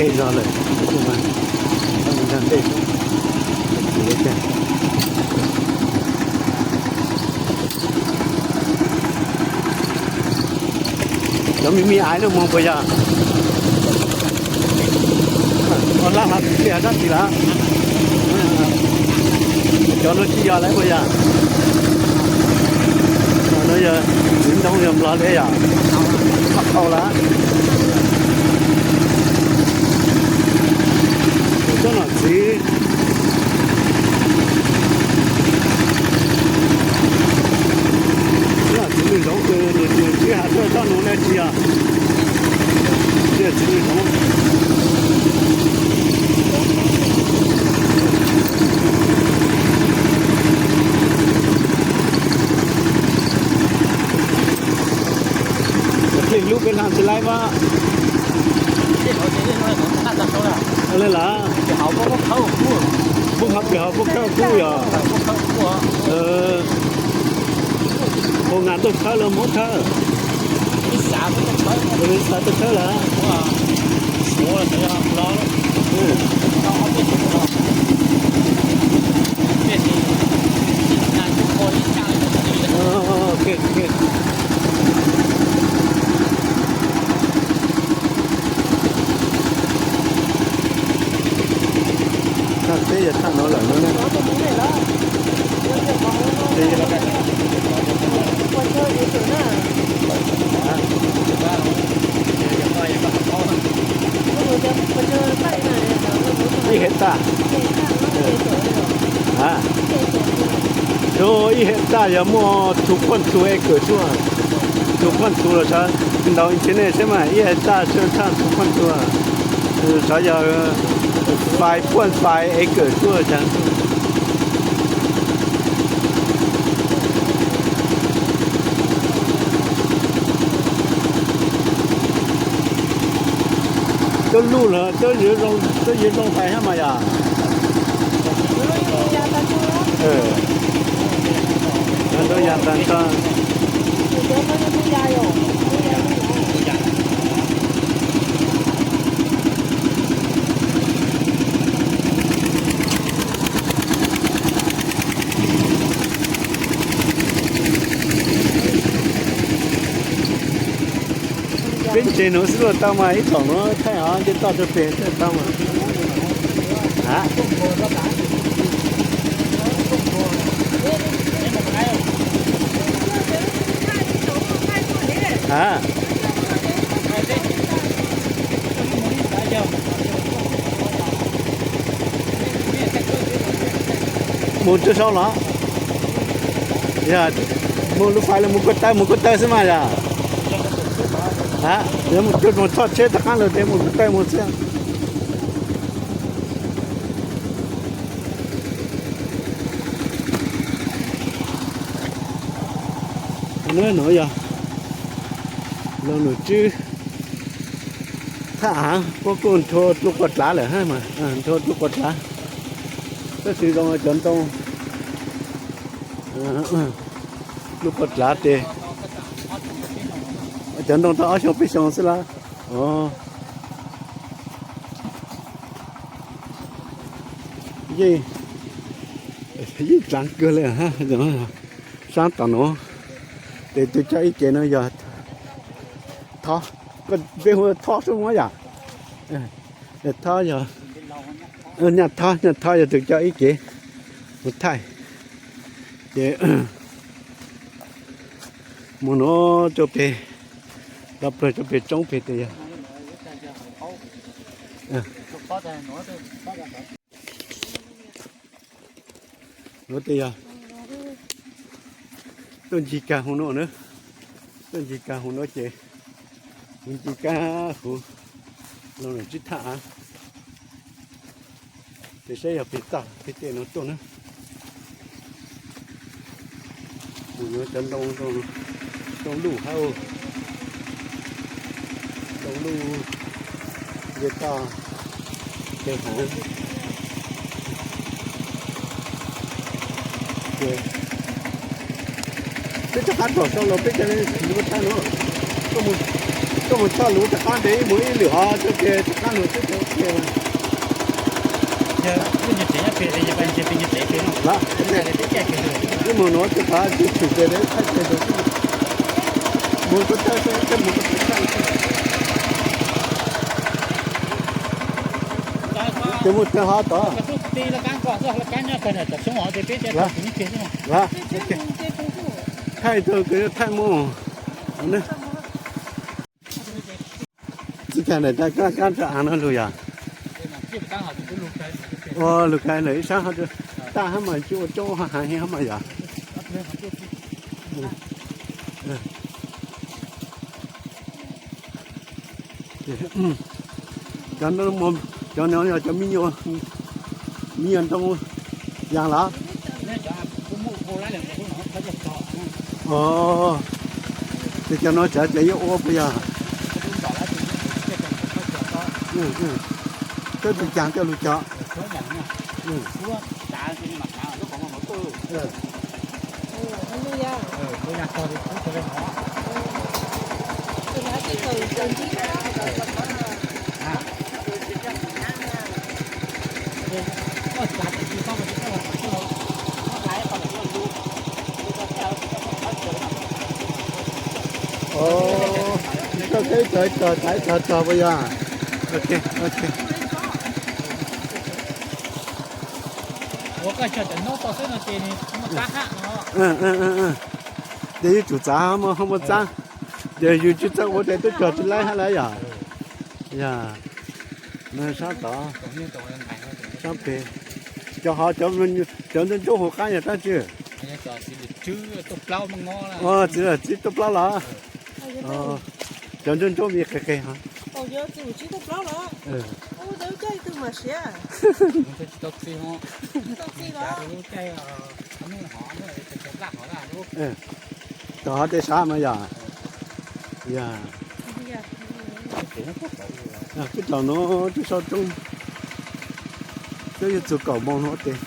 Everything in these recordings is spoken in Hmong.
Zog lawm, ntag ntej. Cov me me aiv no moog puas yog? Laj hla tiag dab tsi lawm? Cov no tsis yog lawm puas yog? No yog txiv ntoo yog nplog li yog? Qhov qau lawm. Tsob nom txiv, tsob nom txiv lwm zoov kws nws tsis has tuaj tsob no ne tsis yog? Txiv lwm zoov. Plig lub peb hla tsis laib mas. Li lawm, puab khawb plig hov puab khawb kub yog? Puas nqa tuaj khawb los muab khawb? Xav tuaj khawb lawm. Thaj teb yog thaj no lawm no ne. Ib hecta. Ib hecta yog muaj two point two acre tuaj. Two point two los sav, ntaus internet saib mas ib hecta tshaj two point two, sav yog five point five acre tuaj sav. Cov luj los cov yuav zoo tais hab mas yog? Cov ya tag nrho. Peb ntses nuav xwb los tau mas ib tsoom nuav thaij hov nce toj rua pem tau mas. Mus rua sau los? Yog mus lub fais los mus kuaj taw, mus kuaj taw xwb mas yog? Yog mus txog tsheb rov qaab lug tes mus kuaj taw mus xwb. Nuav yog Loog Num Tswb thaj av, puab kuj nrhua dlua quas dlav lawm hab mas, nrhua dlua quas dlav. Tab sis zoo cov ntoo dlua quas dlav tes, cov ntoo tau ob xyoo peb xyoo xwb lawm. Yeej, yeej dlaav kawg le hab. Saab tom nuav tes tug coj ib ke no yog Thob, peb hu Thob xwb mas yom? Thob yog, Nyaj Thob, Nyaj Thob yog tug coj ib ke mus thaij. Ces mus nuav rua peg, rau plawg rua peg tsoob peg tes yog. Nuav tes yog tuaj ncig kag huv nuav na, tuaj ncig kag huv nuav ces kuv ncig kag huv Loog Num Tswb thaj av. Ces saib yog peg toj peg tej nuav tuaj na. Mus yuav cov ntoo, ntoo luj hab, ntoo luj nce toj peg huv. Peb rov qab tom sau los peb ca le thaij nuav. Koj mus txog luv rov qab ntev ib mus ib lwm hov, txoj kev rov qab lug teb. Ib mus nuav tsis tau tsis tshwm ces thaij ces mus kuv thaij, mus kuv thaij. Ces mus thaij hov tod. Thaij tug kws yuav thaij mus. Tsis tas daim kab kab rau av no lug yog. Ua lug kais lawm ib sab, taj hab mas tsis ua coob hab mas yog. Cov no, cov no yog cov me nyuam, me nyuam ntoo yas los? Ces cov no tseem, tseem yuav ua puas yog? Koj tsis caag coj lug cog. Koj teb tog tog tog tog puas yog? Ok, ok. Ces yuav tsum txav ho muaj txaab. Ces yus tsis txawj ua ces twb cog tsis laib hab lauj yog. Yog, sab tod, sab pem, cov hov, cov ntsuab ntsuab hauv qaab yog dlaab tsi? Txiv, txiv tuaj plaub los? Cov ntsuab ntsuab me qes qes hov. Tog hov tej sab mas yog, yog, peb tau nuav twb sab roob, twb yuav txug kaum moos nuav tes,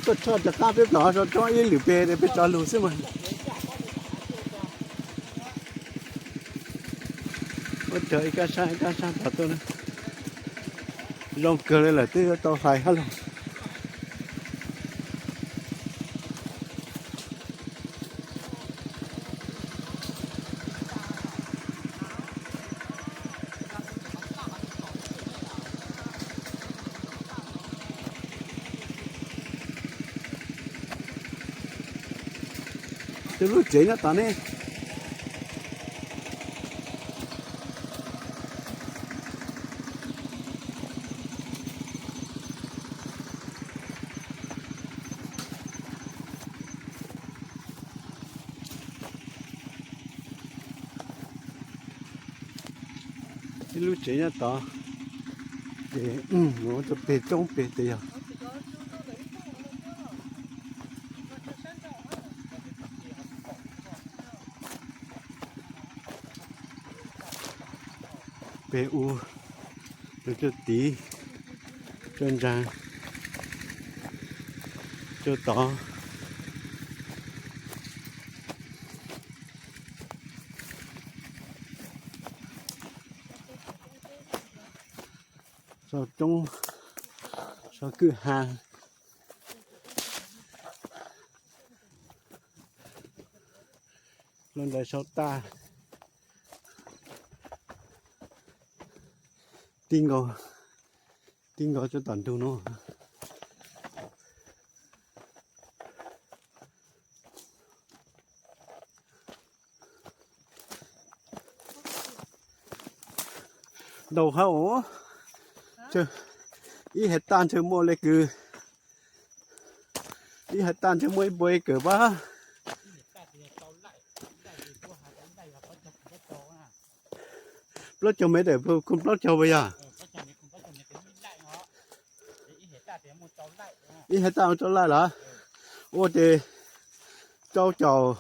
tuaj tshoj rov qaab peb plaub sab roob ib lwm peg peb rov lug xwb mas. Ua cov ib kab sab ib kab sab tod tuaj, zoo kawg li lawm twb yuav tau hlais hab lauj. Twb lub tsev nyob tod ne. Ib lub tsev nyob tod, ces mus rau peg roob peg tes yog. Peg u, rau tiv, rau ntsaa, rau tod. Sau roob, sau kwj ha, lub ntais sau taj, tib nkaus, tib nkaus rau tom ntug no. Ntau hab os, ib hais taj ntshe muaj le kws, ib hais taj ntshe muaj ib puas acre pab. Plaub caug mev tawm khoom plaub caug puas yog? Ib hais taj rau laij los? Ua ces rau caum,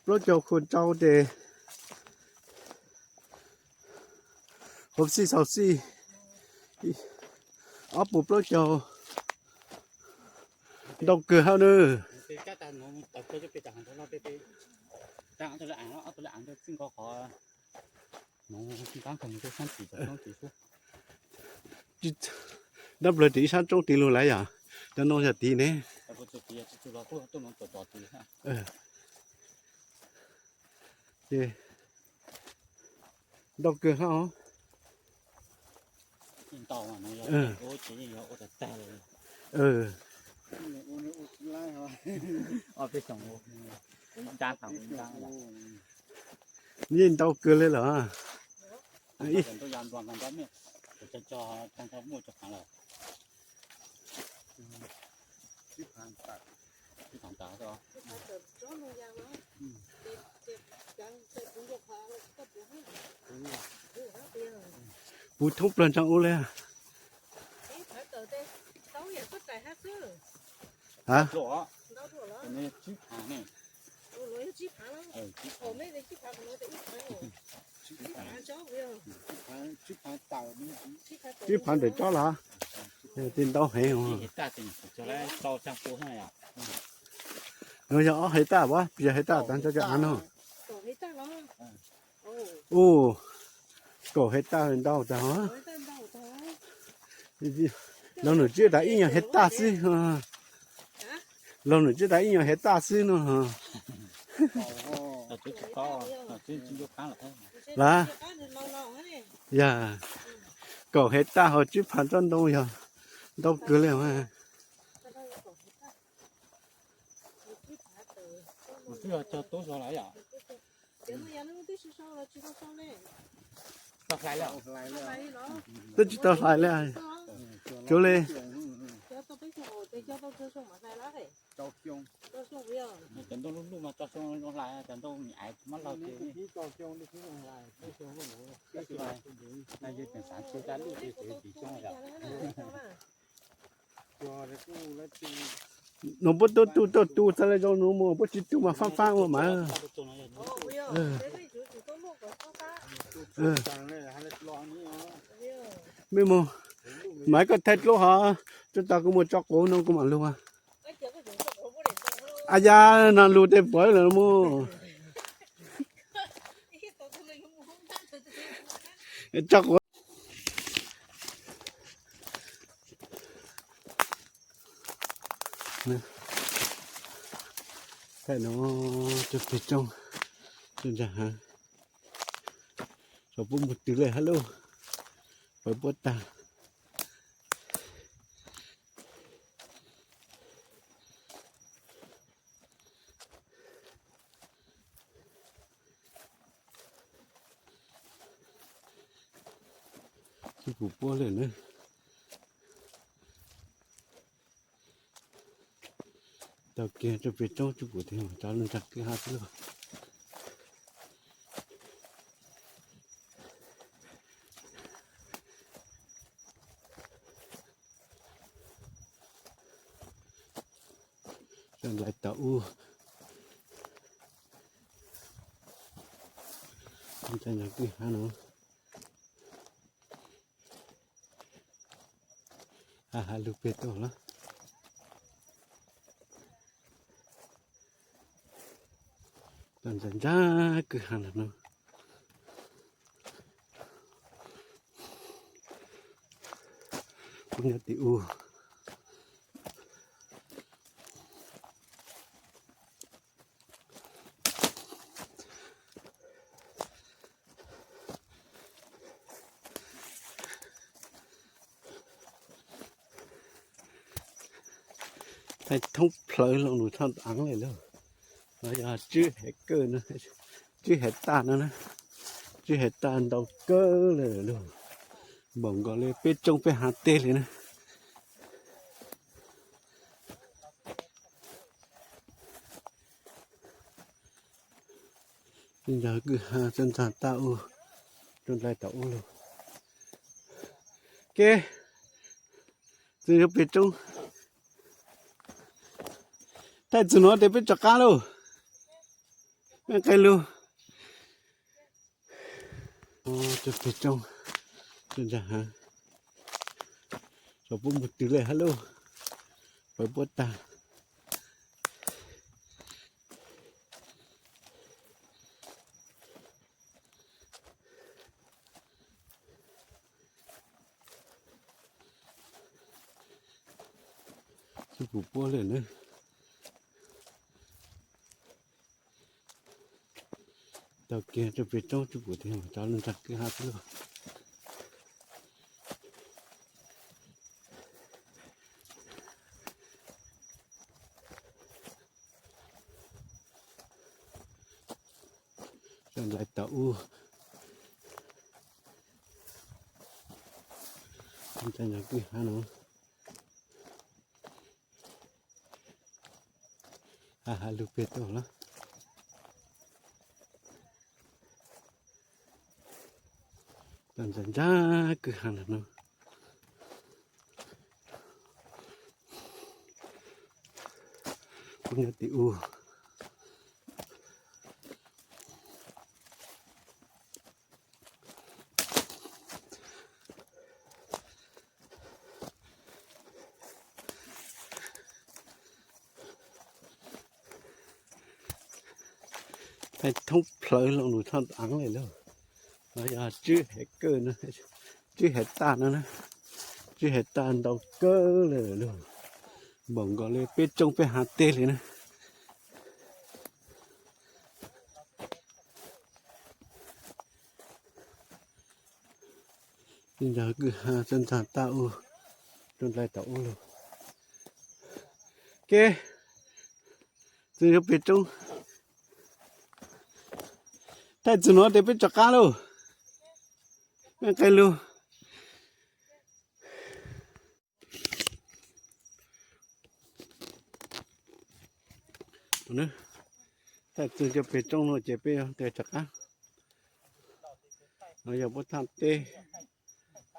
plaub caug khoom rau ces hauv xij xaus xij, ob puas plaub caug, ntau kawg hab nawb. Dab plaws ces ib sab roob tid lug lawm yom, cov no yog tid ne. Ces ntau kawg hab os. Yeej ntau kawg li los. Puv thoob plaws ntsaa ua li. Ha? Tsib phav ntawm tsob los? Tej ntau heev. Nuav yog ob hais taj, puas yog hais taj taag cov cov av no? Ua, kaum hais taj ntau tag. Laug nws tsis tas ib nyuag hais taj xwb. Laug nws tsis tas ib nyuag hais taj xwb no. Lawm, yog kaum hais taj ho tsib phav tsob ntoo yog ntau kawg li mas. Twb tsis tau hlais li. Cuag li. Nuav puab tuaj tu tuaj tu txhaj le zoo nuav mus, puab tsis tu mas faab faab ua mas. Mej mus, mas koj thaij dluab hov, tsuj tas kuv mus tso quav no kuv mam lug. A yaj, no lug tej puav lawm mus. Tso quav. Thaij no, cov peg roob, cov ntsa heev. Xyov puab mus twg lawm hab lauj, pawv puab tag. Tsis pum puab li na. Tau kiag rau pem roob tsis pum tiag, cov lub ntsa kwj ha xwb lauj. Coj nlais tau ub. Ntsa kwj ha no. Ha ha lug peg tuaj los. Tau ntsa ntsa kwj ha lawm no. Puab nyob tim ub. Thaij thoob plawg lug nus tshaj aav le lauj. No yog tswb hev kawg no, tswb hev tag no na, tswb hev tag ntau kawg le lauj. Npaum nkaus li peb roob peb hav teb li na. Ntsa kwj ha coj ntsa tag ub, coj nlais tau ub lug. Ke, txug yuav peg roob. Thaij txug nuav tes peb rov qab lauj. Mej qe lug. Cov peg roob, coj ntsa heev. Xyov puab mus twg lawm hab lauj, pawv puab tag. Tsis pum puab li na. Tau kiag rau pem roob tsis pum tiag mas cov lub ntsag kwj ha xwb lauj. Rau nraim tau ub. Ntsag kwj ha no. Ha ha lug peg tau lawm. Tau ntsag ntsag kwj ha no. Kuv nyob tim ub. Thaij thoob plawg lo lus thaj av li lauj. No yog tswb hev kawj no, tswb hev taj no na, tswb hev taj ntau kawg li lauj, npaum nkaus li peb roob peb hav teb li na. Ntag kwj ha txawj ntag taj ub, rau nraim tau ub lug. Ke, txwm yuav peg roob, thaij txug nuav tes peb rov qab lauj, mej qe lug. Thaij txug cov peg roob no ces peb yuav nqes rov qab. No yog puab thaj teb,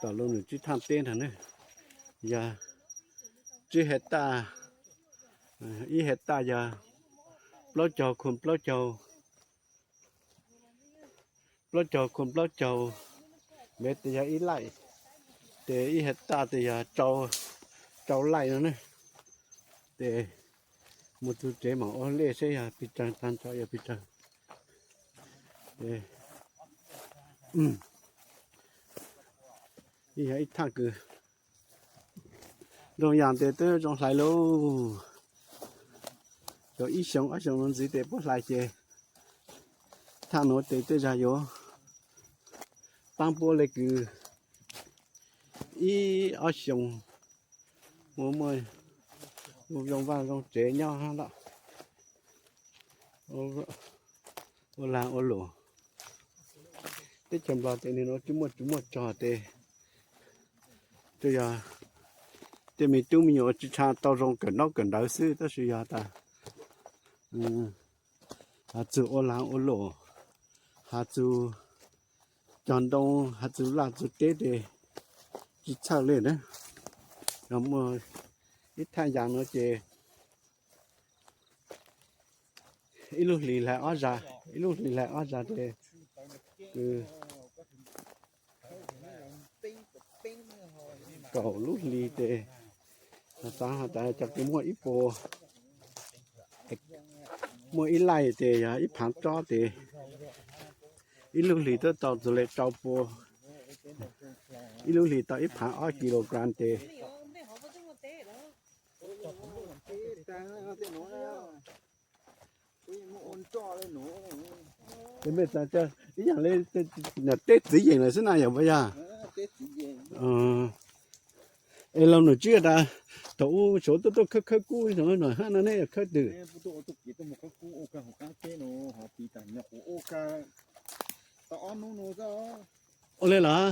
tom lub nws tswb thaj teb ntag ne, yog tswb hais taj, ib hais taj yog plaub caug khu plaub caug, plaub caug khu plaub caug mev tes yog ib laij, tes ib hais taj tes yog rau laij no ne. Tes mus txug tsev mam ua lej seb yog pes tsawg tag nrho yog pes tsawg. Yog ib thaj kws zoo yam tes twb zoo hlais lauj. Cov ib xyoo ob xyoo no ntxiv tes puab hlais ces thaj nuav tes tej zag yuav paab puab le kws ib ob xyoo ua muaj zoo vaj zoo tsev nyob hab lawm, ua lag ua luam. Teb chaws Nplog tes nwg nuav tsi muaj tsi muaj tsog tes tsuas yog tej me tub me nyuam tsi tshua tau zoo kawm ntaub kawm ntawv xwb, tab sis yog tas has txug ua lag ua luam, has txug cog ntoo, has txug laj txug teb tes tsi txhawj li na. Muaj ib thaj yas nuav ces ib lub hlis hlais ob zag, ib lub hlis hlais ob zag tes kws kaum lub hlis tes, xav has tas cov kws muaj ib puas, muaj ib laij tes yog ib phaav tsob tes ib lub hlis twb tau txug le rau puas, ib lub hlis tau ib phaav ob kilogram tes ib yaam le teb txiv yeem lawm xwb na yog puas yog? Es laug nws tsi tas thaum ub suav tuaj tuaj khawb khawb kub no hab no ne, khawb twg? Ua le los?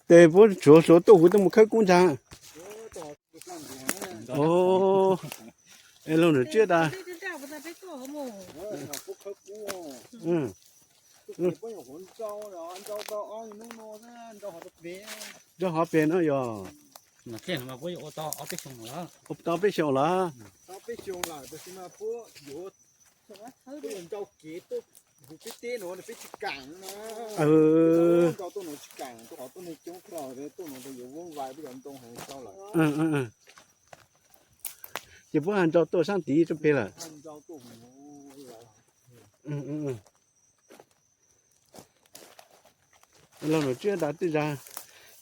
Tes puab suav suav tuaj kuv tuaj mus khawb kub ntag. Es laug nws tsi tas nrau hov peg no yog? Ua tau peb xyoos lawm. Ces puab has nrau tuaj saab tid rua peg lawm. Los nws tsis da tej zag,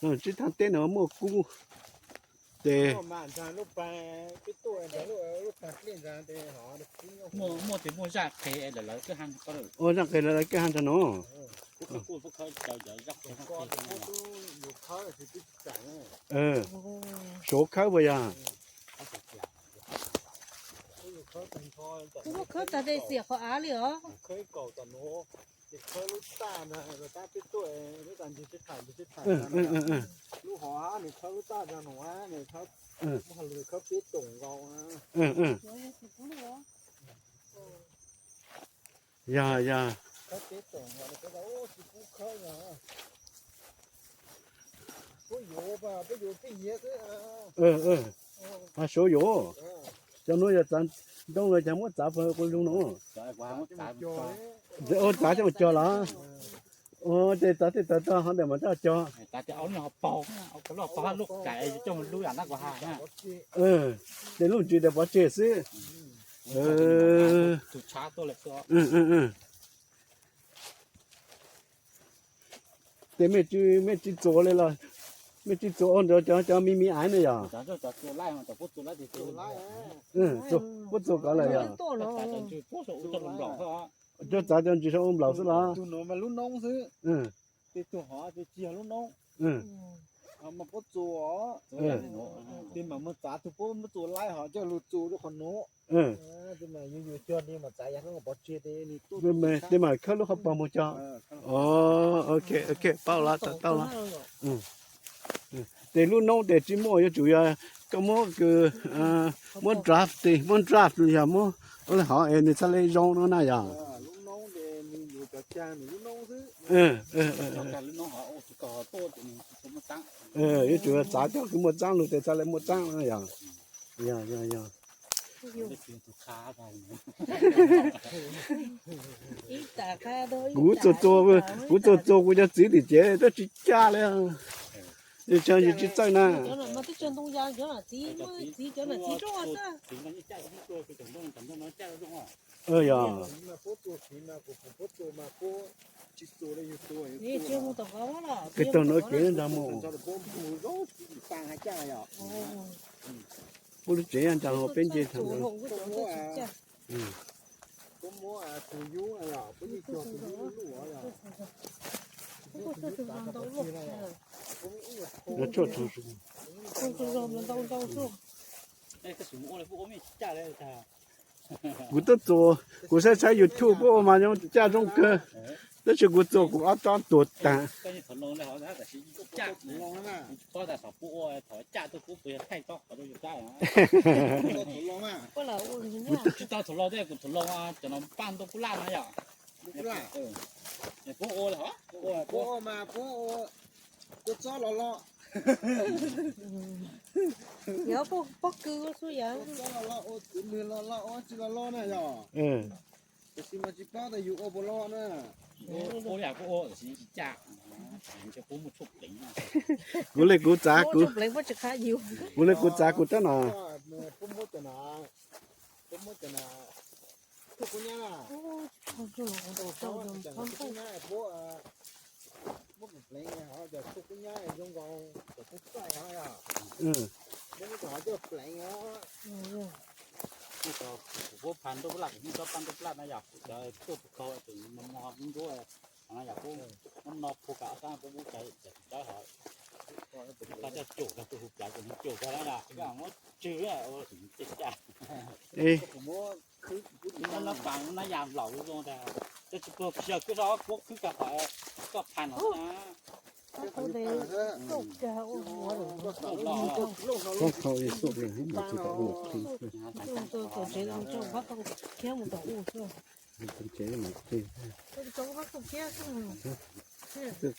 los nws tsis thaj teb no muaj kub ces muaj zaj qhe lawv lawv kawg ha ntag no. Suav khawb puas yog? Kuv khawb tag tes xiam qhov av li os. Yog, yog. Suav yuav, cov nuav yog txav ntoo los cas muab txav pag quas lug no. Ua txav coj mus cog los? Ua ces txav tej tawg tag hov ntawm mas coj cog. Ces lub ntsis ntawd pov tseg xwb. Ces mej tsis txuas li los, mej tsis txuas ua ntawd cov cov me me aiv ne yog? Puab txuas kov lawm yog? Cov txav cov ntsis sau ua nplaum xwb los? Tej mas khawb lub qhov pog mus cog. Ok, ok, paub lawm, tau lawm. Ces lub noob tes tsis muaj, yuav tsum yog koj muab kws, muab draft, muab draft yog muab ua le hov es nws txhaj le zoo no na yog? Yuav tsum txav cov kws muaj txaab lug tes txhaj le muaj txaab no yog? Yog, yog, yog. Kuv txuas txuas, kuv txuas txuas kuv cov txiv tim cev twb tsis caj li. Yog tsis txawj na. Yog. Kws taug nuav kev nrag mus. Puab lub tsev nrag hauv peb nce thaum. Kuv twb txuas, kuv saib saib YouTube puab ua mas zoo caj zoo kawg, tab sis kuv txuas kuv ob tsob tuag taag. Yog pob kws xwb yog. Tab sis mas tsis paub tas yus ua puas loj na. Kuv le kuv txav kuv, kuv le kuv txav kuv tab no. Puab muab cov na, puab muab cov na, tshuaj kub nyab na, tshuaj kub nyab, puab muab pleev hov cov tshuaj kub nyab zoo nkaus cov kub txaij hov yog, puab muab cov hov coj pleev hov. Kuv puab pha ntuj laj, kuv muab cov paj ntuj laj na yog, kuv cov tuaj pug kau tus no ntsuab no yog, puab muab no phu kawg ob sab, puab muab cov cawv hov, coj coj caum kawg, tus hu plawv tus hu caum kawg na yog, muab tswg ua tej caj. Kuv muab khwb, kuv muab nab pas nab yas nplaum zoo tas, tab sis puag tsis yog khwb, kuv khwb kawg qhov koj pha no na. Twb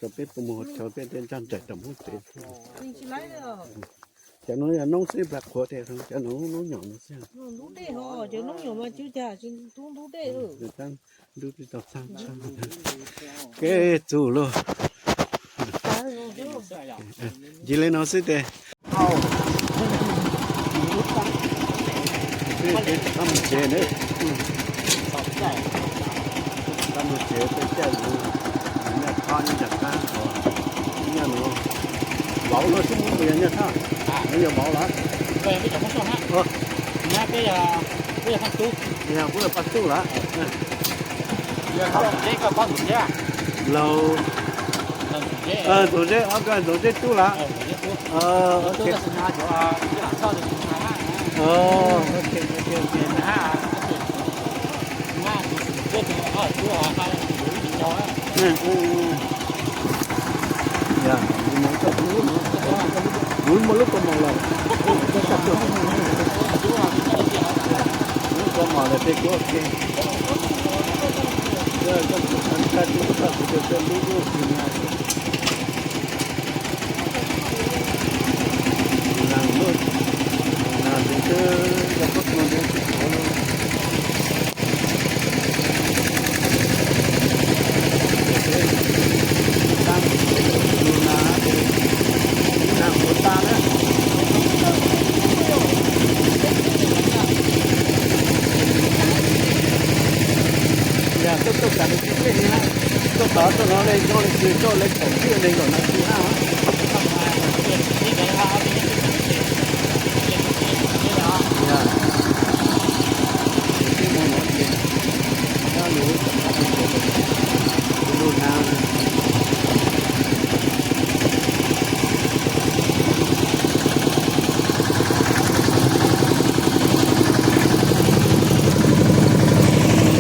tau peb puas mus chaw peb tej ntsaj nraim rau Hmoob tsev. Cov no yog noob xwb, plag qhuav tej, cov no noob nyom no xwb. Ntub tsis tau txaaj tshaj. Kev txug lug. Nce le no xwb tes. Tab mus tsev na. Tab mus tsev tej caij lug, nyaj khob nyaj nram qab os. Mauv los xub muab puas yog nyuag thaj? Nov yog mauv lawm. Yog kuv yog paj tub lawm. Laug Ntxoov Zeb, koj Ntxoov Zeb tub lawm. Kuv muaj lub kaus mom lawm. Lub kaus mom lawm tej kuv ua ke. Koj kuv tsis tau kuv tus koj lub lub. Nas, nas tes twb yog koj tus tes tsis qhuav lawm. Nas, nas qhuav tas na. Yog tuaj tuaj kam tus txiv pej na, tuaj tod tuaj no le zoo le tsis tuaj le thaum twg le zaum no tsis haj. Yog, tus tib no no ces, lub, lub nas.